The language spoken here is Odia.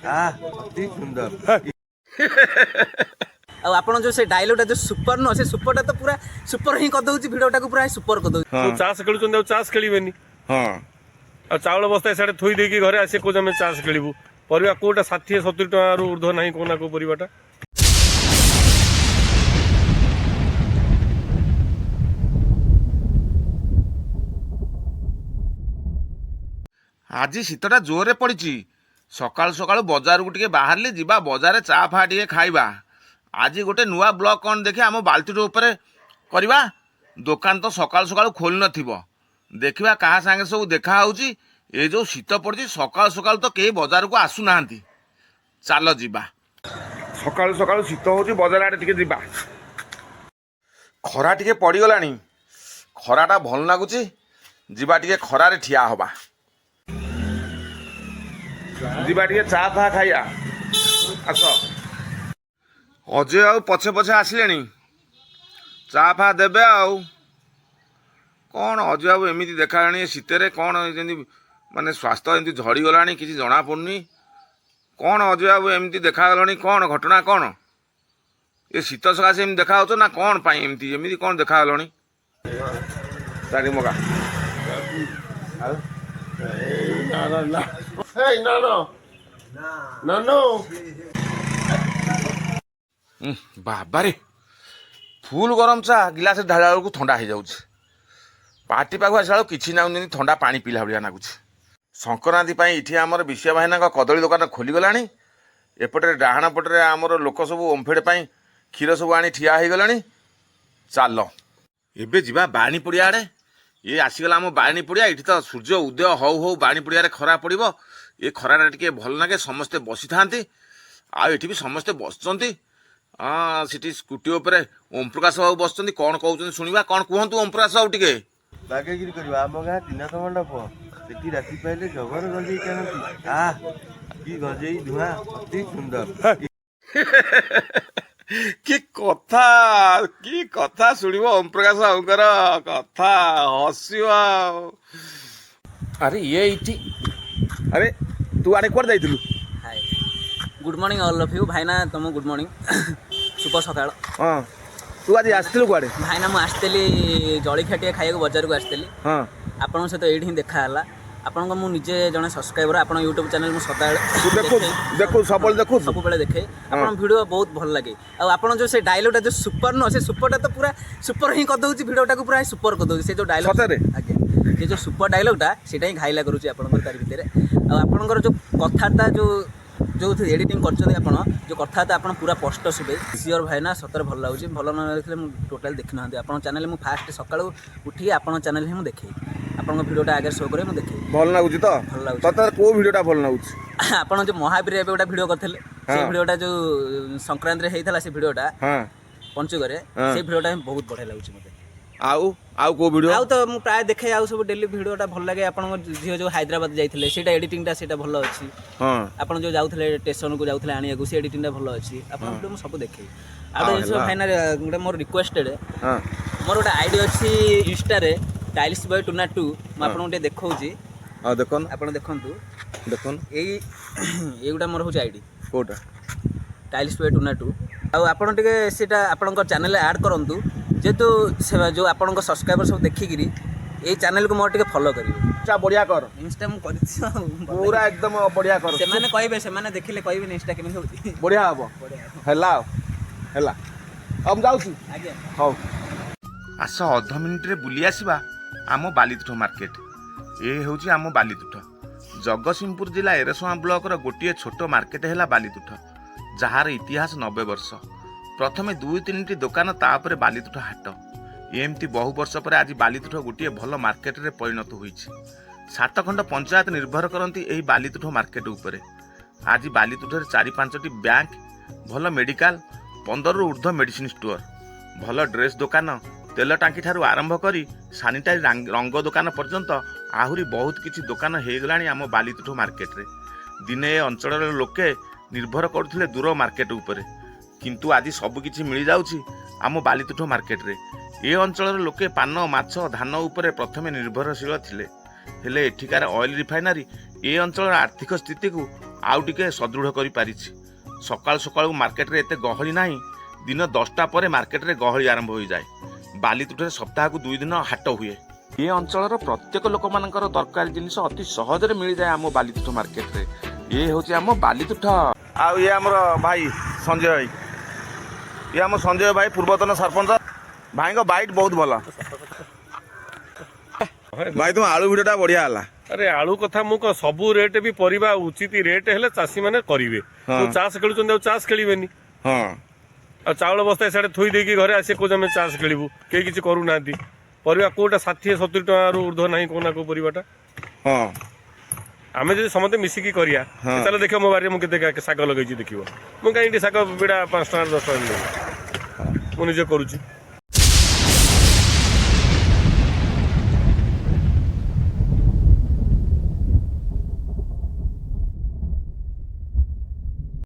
ଅତି ସୁନ୍ଦର। ଆଉ ଆପଣ ଯୋଉ ସେ ଡାଇଲଗଟା ଯୋଉ ସୁପର ନୁହଁ, ସେ ସୁପରଟା ତ ପୁରା ସୁପର ହିଁ କରିଦଉଛି, ଭିଡିଓଟାକୁ ପୁରା ସୁପର କରିଦଉଛି। ସବୁ ଚାଷ ଖେଳୁଛନ୍ତି, ଆଉ ଚାଷ ଖେଳିବେନି। ଆଉ ଚାଉଳ ବସ୍ତା ସିଆଡ଼େ ଥୋଇ ଦେଇକି ଘରେ ଆସି କହୁଛନ୍ତି ଆମେ ଚାଷ ଖେଳିବୁ। ପରିବା କୋଉଟା 60-70 ଟଙ୍କାରୁ ଉର୍ଦ୍ଧ୍ୱ ନାହିଁ, କୋଉ ନା କୋଉ ପରିବାଟା। ଆଜି ଶୀତଟା ଜୋରରେ ପଡ଼ିଛି। ସକାଳୁ ସକାଳୁ ବଜାରକୁ ଟିକେ ବାହାରିଲି, ଯିବା ବଜାରରେ ଚା ଫା ଟିକେ ଖାଇବା। ଆଜି ଗୋଟେ ନୂଆ ବ୍ଲଗ୍ କ'ଣ ଦେଖି ଆମ ବାଲ୍ଟିର ଉପରେ କରିବା। ଦୋକାନ ତ ସକାଳୁ ସକାଳୁ ଖୋଲି ନଥିବ, ଦେଖିବା କାହା ସାଙ୍ଗେ ସବୁ ଦେଖା ହେଉଛି। ଏ ଯେଉଁ ଶୀତ ପଡ଼ିଛି, ସକାଳୁ ସକାଳୁ ତ କେହି ବଜାରକୁ ଆସୁନାହାନ୍ତି। ଚାଲ ଯିବା। ସକାଳୁ ସକାଳୁ ଶୀତ ହେଉଛି, ବଜାର ଆଡ଼େ ଟିକେ ଯିବା। ଖରା ଟିକେ ପଡ଼ିଗଲାଣି, ଖରାଟା ଭଲ ଲାଗୁଛି। ଯିବା ଟିକେ ଖରାରେ ଠିଆ ହେବା, ଯିବା ଟିକେ ଚା ଫା ଖାଇବା। ଆସ। ଅଜୟ ଆଉ ପଛେ ପଛେ ଆସିଲେଣି, ଚା ଫା ଦେବେ। ଆଉ କ'ଣ ଅଜୟ ବାବୁ ଏମିତି ଦେଖାଗଲାଣି ଏ ଶୀତରେ? କ'ଣ ଯେମିତି ମାନେ ସ୍ୱାସ୍ଥ୍ୟ ଏମିତି ଝଡ଼ିଗଲାଣି, କିଛି ଜଣାପଡ଼ୁନି। କ'ଣ ଅଜୟ ବାବୁ ଏମିତି ଦେଖାଗଲାଣି? କ'ଣ ଘଟଣା କ'ଣ? ଏ ଶୀତ ସକାଶେ ଏମିତି ଦେଖାଯାଉଛ ନା କ'ଣ ପାଇଁ ଏମିତି ଏମିତି କ'ଣ ଦେଖାଗଲାଣି? ତାରି ମଗା। ବାବାରେ, ଫୁଲ ଗରମ ଚା ଗିଲାସ ଢାଳିଲା ବେଳକୁ ଥଣ୍ଡା ହେଇଯାଉଛି। ପାଟି ପାଖକୁ ଆସିଲା ବେଳକୁ କିଛି ନାଗୁନି, ଯେମିତି ଥଣ୍ଡା ପାଣି ପିଇଲା ଭଳିଆ ଲାଗୁଛି। ସଂକ୍ରାନ୍ତି ପାଇଁ ଏଠି ଆମର ବିଶିଆ ଭାଇନାଙ୍କ କଦଳୀ ଦୋକାନ ଖୋଲିଗଲାଣି। ଏପଟରେ ଡାହାଣ ପଟରେ ଆମର ଲୋକ ସବୁ ଓମ୍ଫେଡ଼ ପାଇଁ କ୍ଷୀର ସବୁ ଆଣି ଠିଆ ହେଇଗଲେଣି। ଚାଲ ଏବେ ଯିବା ବାଣୀ ପଡ଼ିଆ ଆଡ଼େ। ଇଏ ଆସିଗଲା ଆମ ବାଣୀ ପଡ଼ିଆ। ଏଠି ତ ସୂର୍ଯ୍ୟ ଉଦୟ ହଉ ହଉ ବାଣୀ ପଡ଼ିଆରେ ଖରା ପଡ଼ିବ। ଏ ଖରାଟା ଟିକେ ଭଲ ଲାଗେ, ସମସ୍ତେ ବସିଥାନ୍ତି। ଆଉ ଏଠି ବି ସମସ୍ତେ ବସିଛନ୍ତି। ହଁ, ସେଠି ସ୍କୁଟି ଉପରେ ଓମପ୍ରକାଶ ବାବୁ ବସିଛନ୍ତି, କ'ଣ କହୁଛନ୍ତି ଶୁଣିବା। କ'ଣ କୁହନ୍ତୁ ଓମପ୍ରକାଶ ବାବୁ ଟିକେ। ବାଗେଇକିରି କରିବା। ଆମ ଗାଁ ତ୍ରିନାଥ ମଣ୍ଡପ, ସେଠି ରାତି ପାଇଲେ ଜବର ଗଞ୍ଜେଇ ଟାଣନ୍ତି। ଆହ, କି ଗଞ୍ଜେଇ ଧୂଆଁ, ଅତି ସୁନ୍ଦର। କି କଥା, କି କଥା ଶୁଣିବ ଓମପ୍ରକାଶ ବାବୁଙ୍କର କଥା, ହସିବ ଆଉ। ଆରେ ଇଏ ଏଇଠି, ଆରେ ତୁ ଆଡ଼େ କୁଆଡ଼େ ଯାଇଥିଲୁ? Hi, good morning all of you. ଭାଇନା, ତମକୁ ଗୁଡ୍ ମର୍ଣ୍ଣିଂ, ଶୁଭ ସକାଳ। ହଁ, ତୁ ଆଜି ଆସିଥିଲୁ କୁଆଡ଼େ? ଭାଇନା, ମୁଁ ଆସିଥିଲି ଜଳଖିଆ ଟିକେ ଖାଇବାକୁ, ବଜାରକୁ ଆସିଥିଲି। ଆପଣଙ୍କ ସହିତ ଏଇଠି ହିଁ ଦେଖା ହେଲା। ଆପଣଙ୍କ ମୁଁ ନିଜେ ଜଣେ ସବସ୍କ୍ରାଇବର। ଆପଣ ୟୁଟ୍ୟୁବ୍ ଚ୍ୟାନେଲ୍ ମୁଁ ସଦାବେଳେ ତୁ ଦେଖୁ ଦେଖେ। ଦେଖୁ, ସବୁବେଳେ ଦେଖୁ? ସବୁବେଳେ ଦେଖେ। ଆପଣଙ୍କ ଭିଡ଼ିଓ ବହୁତ ଭଲ ଲାଗେ। ଆଉ ଆପଣ ଯୋଉ ସେ ଡାଇଲଗଟା ଯୋଉ ସୁପର ନୁହଁ, ସେ ସୁପରଟା ତ ପୁରା ସୁପର ହିଁ କରିଦଉଛି, ଭିଡ଼ିଓଟାକୁ ପୁରା ସୁପର କରିଦଉଛି। ସେ ଯୋଉ ଡାଇଲଗ ସତରେ? ଆଜ୍ଞା, ସେ ଯୋଉ ସୁପର ଡାଇଲଗଟା ସେଇଟା ହିଁ ଘାଇଲା କରୁଛି ଆପଣଙ୍କର ତାରି ଭିତରେ। ଆଉ ଆପଣଙ୍କର ଯୋଉ କଥାବାର୍ତ୍ତା ଯୋଉ ଯୋଉ ଏଡ଼ିଟିଂ କରିଛନ୍ତି ଆପଣ, ଯୋଉ କଥାବାର୍ତ୍ତା ଆପଣ ପୁରା ସ୍ପଷ୍ଟ ଶୁଭେ। ସିଓର ଭାଇନା, ସତରେ ଭଲ ଲାଗୁଛି। ଭଲ ନ ଦେଖିଲେ ମୁଁ ଟୋଟାଲି ଦେଖିନାହାନ୍ତି। ଆପଣଙ୍କ ଚ୍ୟାନେଲ୍ ମୁଁ ଫାଷ୍ଟ ସକାଳୁ ଉଠିକି ଆପଣଙ୍କ ଚ୍ୟାନେଲ୍ ହିଁ ମୁଁ ଦେଖେ। ଆପଣଙ୍କ ଭିଡ଼ିଓଟା ଆଗରେ ଶୋ କରେ, ମୁଁ ଦେଖେ। ଭଲ ଲାଗୁଛି ତ? ଭଲ ଲାଗୁଛି। ତତେ କୋଉ ଭିଡ଼ିଓଟା ଭଲ ଲାଗୁଛି? ଆପଣ ଯୋଉ ମହାବୀର ଏବେ ଗୋଟେ ଭିଡ଼ିଓ କରିଥିଲେ, ସେ ଭିଡ଼ିଓଟା ଯୋଉ ସଂକ୍ରାନ୍ତିରେ ହେଇଥିଲା, ସେ ଭିଡ଼ିଓଟା ପଞ୍ଚୁକରେ, ସେ ଭିଡ଼ିଓଟା ହିଁ ବହୁତ ବଢ଼ିଆ ଲାଗୁଛି ମୋତେ। ଆଉ ଆଉ କୋଉ ଭିଡ଼ିଓ? ଆଉ ତ ମୁଁ ପ୍ରାୟ ଦେଖେ, ଆଉ ସବୁ ଡେଲି ଭିଡ଼ିଓଟା ଭଲ ଲାଗେ। ଆପଣଙ୍କ ଝିଅ ଯୋଉ ହାଇଦ୍ରାବାଦ ଯାଇଥିଲେ, ସେଇଟା ଏଡ଼ିଟିଂଟା ସେଇଟା ଭଲ ଅଛି। ଆପଣ ଯୋଉ ଯାଉଥିଲେ ଷ୍ଟେସନକୁ ଯାଉଥିଲେ ଆଣିବାକୁ, ସେ ଏଡ଼ିଟିଂଟା ଭଲ ଅଛି। ଆପଣଙ୍କ ଭିଡ଼ିଓ ମୁଁ ସବୁ ଦେଖେ। ଆଉ ଗୋଟେ ଜିନିଷ ଭାଇନା, ଗୋଟେ ମୋର ରିକ୍ୱେଷ୍ଟେଡ୍, ମୋର ଗୋଟେ ଆଇଡି ଅଛି ଇନଷ୍ଟାରେ, ଟାଇଲ୍ସ ବୟ ଟୁନା ଟୁ। ମୁଁ ଆପଣଙ୍କୁ ଟିକେ ଦେଖାଉଛି। ହଁ, ଦେଖନ୍ତୁ। ଆପଣ ଦେଖନ୍ତୁ। ଦେଖନ୍ତୁ। ଏଇଗୁଟା ମୋର ହେଉଛି ଆଇଡି। କୋଉଟା? ଟାଇଲ୍ସ ବୟ ଟୁନା ଟୁ। ଆଉ ଆପଣ ଟିକେ ସେଇଟା ଆପଣଙ୍କ ଚ୍ୟାନେଲରେ ଆଡ଼୍ କରନ୍ତୁ, ଯେହେତୁ ସେ ଯେଉଁ ଆପଣଙ୍କ ସବସ୍କ୍ରାଇବର ସବୁ ଦେଖିକିରି ଏଇ ଚ୍ୟାନେଲକୁ ମୋର ଟିକେ ଫଲୋ କରିବେ। ଚା ବଢିଆ କର। ଇନଷ୍ଟା ମୁଁ କରିଛି ଆଉ ପୁରା ଏକଦମ ବଢିଆ କର। ସେମାନେ କହିବେ, ସେମାନେ ଦେଖିଲେ କହିବେନି ଇନଷ୍ଟା କେମିତି ହେଉଛି। ବଢିଆ ହବ। ହେଲା ଆଉ ହେଲା, ଆଉ ମୁଁ ଯାଉଛି। ଆଜ୍ଞା। ହଉ ଆସ, ଅଧ ମିନିଟ୍ରେ ବୁଲି ଆସିବା ଆମ ବାଲିତୁଠ ମାର୍କେଟ। ଏ ହେଉଛି ଆମ ବାଲିତୁଠ। ଜଗତସିଂହପୁର ଜିଲ୍ଲା ଏରସମା ବ୍ଲକର ଗୋଟିଏ ଛୋଟ ମାର୍କେଟ ହେଲା ବାଲିତୁଠ, ଯାହାର ଇତିହାସ 90 ବର୍ଷ। ପ୍ରଥମେ ଦୁଇ ତିନିଟି ଦୋକାନ, ତାପରେ ବାଲିତୁଠ ହାଟ। ଏମିତି ବହୁ ବର୍ଷ ପରେ ଆଜି ବାଲିତୁଠ ଗୋଟିଏ ଭଲ ମାର୍କେଟରେ ପରିଣତ ହୋଇଛି। ସାତଖଣ୍ଡ ପଞ୍ଚାୟତ ନିର୍ଭର କରନ୍ତି ଏହି ବାଲିତୁଠ ମାର୍କେଟ ଉପରେ। ଆଜି ବାଲିତୁଠରେ ଚାରି ପାଞ୍ଚଟି ବ୍ୟାଙ୍କ, ଭଲ ମେଡ଼ିକାଲ, 15ରୁ ଉର୍ଦ୍ଧ୍ୱ ମେଡ଼ିସିନ ଷ୍ଟୋର, ଭଲ ଡ୍ରେସ୍ ଦୋକାନ, ତେଲ ଟାଙ୍କି ଠାରୁ ଆରମ୍ଭ କରି ସାନିଟାରୀ ରଙ୍ଗ ଦୋକାନ ପର୍ଯ୍ୟନ୍ତ ଆହୁରି ବହୁତ କିଛି ଦୋକାନ ହେଇଗଲାଣି ଆମ ବାଲିତୁଠ ମାର୍କେଟରେ। ଦିନେ ଏ ଅଞ୍ଚଳର ଲୋକେ ନିର୍ଭର କରୁଥିଲେ ଦୂର ମାର୍କେଟ ଉପରେ, କିନ୍ତୁ ଆଜି ସବୁକିଛି ମିଳିଯାଉଛି ଆମ ବାଲିତୁଠ ମାର୍କେଟରେ। ଏ ଅଞ୍ଚଳର ଲୋକେ ପାନ, ମାଛ, ଧାନ ଉପରେ ପ୍ରଥମେ ନିର୍ଭରଶୀଳ ଥିଲେ। ହେଲେ ଏଠିକାର ଅଏଲ୍ ରିଫାଇନାରୀ ଏ ଅଞ୍ଚଳର ଆର୍ଥିକ ସ୍ଥିତିକୁ ଆଉ ଟିକେ ସଦୃଢ଼ କରିପାରିଛି। ସକାଳୁ ସକାଳୁ ମାର୍କେଟରେ ଏତେ ଗହଳି ନାହିଁ। ଦିନ 10ଟା ପରେ ମାର୍କେଟରେ ଗହଳି ଆରମ୍ଭ ହୋଇଯାଏ। ବାଲିତୁଠରେ ସପ୍ତାହକୁ 2 ଦିନ ହାଟ ହୁଏ। ଏ ଅଞ୍ଚଳର ପ୍ରତ୍ୟେକ ଲୋକମାନଙ୍କର ଦରକାରୀ ଜିନିଷ ଅତି ସହଜରେ ମିଳିଯାଏ ଆମ ବାଲିତୁଠ ମାର୍କେଟରେ। ଇଏ ହେଉଛି ଆମ ବାଲିତୁଠ। ଆଉ ଇଏ ଆମର ଭାଇ ସଞ୍ଜୟ ଭାଇ। ଇଏ ଆମ ସଞ୍ଜୟ ଭାଇ, ପୂର୍ବତନ ସରପଞ୍ଚ। ଭାଇଙ୍କ ବାଇଟ୍ ବହୁତ ଭଲ। ଭାଇ, ତୁମ ଆଳୁ ଭିଡ଼ିଓଟା ବଢିଆ ହେଲା। ଆରେ, ଆଳୁ କଥା ମୁଁ କଣ, ସବୁ ରେଟ୍ ବି ପରିବା ଉଚିତ ରେଟ୍ ହେଲେ ଚାଷୀ ମାନେ କରିବେ। ଯୋଉ ଚାଷ ଖେଳୁଛନ୍ତି, ଆଉ ଚାଷ ଖେଳିବେନି। ଆଉ ଚାଉଳ ବସ୍ତା ସିଆଡ଼େ ଥୋଇ ଦେଇକି ଘରେ ଆସି କହୁଛନ୍ତି ଆମେ ଚାଷ ଖେଳିବୁ। କେହି କିଛି କରୁନାହାନ୍ତି। ପରିବା କୋଉଟା 60-70 ଟଙ୍କାରୁ ଉର୍ଦ୍ଧ୍ୱ ନାହିଁ, କୋଉ ନା କୋଉ ପରିବାଟା। ଆମେ ଯଦି ସମସ୍ତେ ମିଶିକି କରିବା, ତାହେଲେ ଦେଖିବ, ମୋ ବାରିରେ ମୁଁ କେତେ ଶାଗ ଲଗେଇଛି ଦେଖିବ। ମୁଁ କାହିଁକି ଶାଗ ବିଡ଼ା 5 ଟଙ୍କା, 10 ଟଙ୍କା ନେବି? ମୁଁ ନିଜେ କରୁଛି।